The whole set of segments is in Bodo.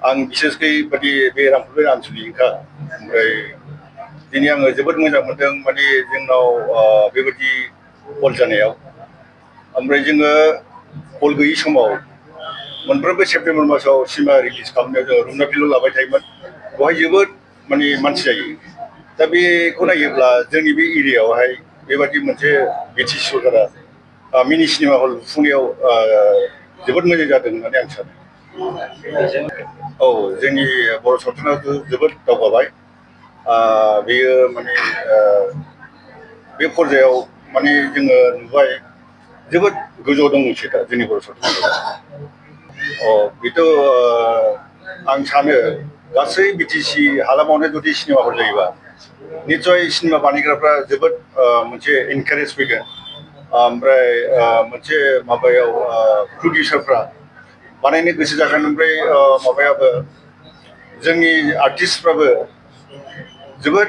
आं बिसेसकै बादि बे रामपुर आनसलिकखा ओमफ्राय दिनै आङो जोबोद मोजां मोनदों माने जोंनाव बेबायदि हल जानायाव ओमफ्राय जोङो हल गैयि समाव मोनफ्रोमबो सेप्तेम्बर मासाव सिनेमा रिलिज खालामनायाव जोङो रुपनाथ फिल्डआव लाबाय थायोमोन बेवहाय जोबोद माने मानसि जायो दा बेखौ नायोब्ला जोंनि बे एरियायावहाय बेबादि मोनसे बिटिसि सरकारा मिनि सिनेमा हल लुफुंनायाव जोबोद मोजां जादों होननानै आं सानो औ जोंनि बर' सावथुनाथ' जोबोद दावगाबाय बेयो माने बे पर्यायाव माने जोङो नुबाय जोबोद गोजौआव दंसै दा जोंनि बर' सावथुना बेथ' आं सानो गासै बिटिसि हालामावनो जुदि सिनेमा हल जायोबा निस्सय सिनेमा बानायग्राफ्रा जोबोद मोनसे इनकारेज फैगोन ओमफ्राय मोनसे माबायाव प्रडिउसारफ्रा बानायनो गोसो जागोन ओमफ्राय माबायाबो जोंनि आर्टिस्टफ्राबो जोबोद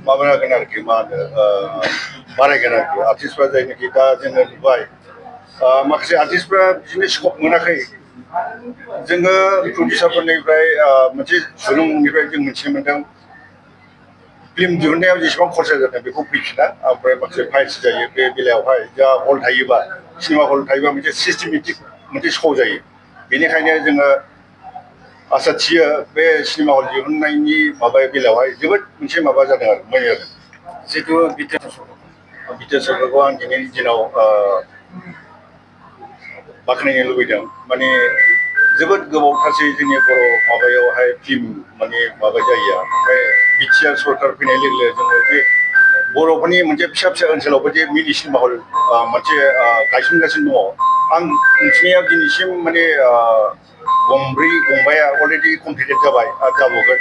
माबागोन आरोखि मा होनो बारायगोन आरोखि आर्टिस्टफ्रा जायनाखि दा जोङो नुबाय माखासे आर्टिस्टफ्रा बिदिनो स्कप मोनाखै जोङो प्रडिउसारफोरनिफ्राय मोनसे सुलुंनिफ्राय जों मिथिनो मोनदों फिल्म दिहुननायाव जेसेबां खरसा जादों बेखौ फैफिना ओमफ्राय माखासे फाइल्स जायो बे बेलायावहाय जा हल थायोबा सिनेमा हल थायोबा मोनसे सिस्टेमेटिक मोनसे शो जायो बेनिखायनो जोङो आसा थियो बे सिनेमा हल दिहुननायनि माबा बेलायावहाय जोबोद मोनसे माबा जादों आरो मोजां जादों जिहेतु बिटिआर सरकारखौ आं दिनैनि दिनाव बाख्नायनो लुबैदों माने जोबोद गोबावथारसै जोंनि बर' माबायावहाय फिल्म माने माबा जायैया ओमफ्राय बिटिआर सरकार फैनाय लोगो लोगो जोङो जे बर'फोरनि मोनसे फिसा फिसा ओनसोलावबो जे मिनि सिनेमा हल मोनसे गायसनगासिनो दङ आं मिथिनायाव दिनैसिम माने गंबाया अलरेडि कमप्लिटेड जाबाय आरो जाबावगोन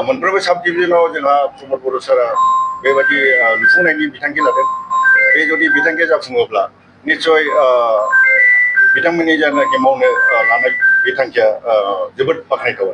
मोनफ्रोमबो साब डिभिजनाव जोंहा प्रमद बर' सारा बेबायदि लुफुंनायनि बिथांखि लादों बे जुदि बिथांखिया जाफुङोब्ला निस्सय बिथांमोननि जायनाखि मावनो लानाय बे थांखिया जोबोद बाख्नायथाव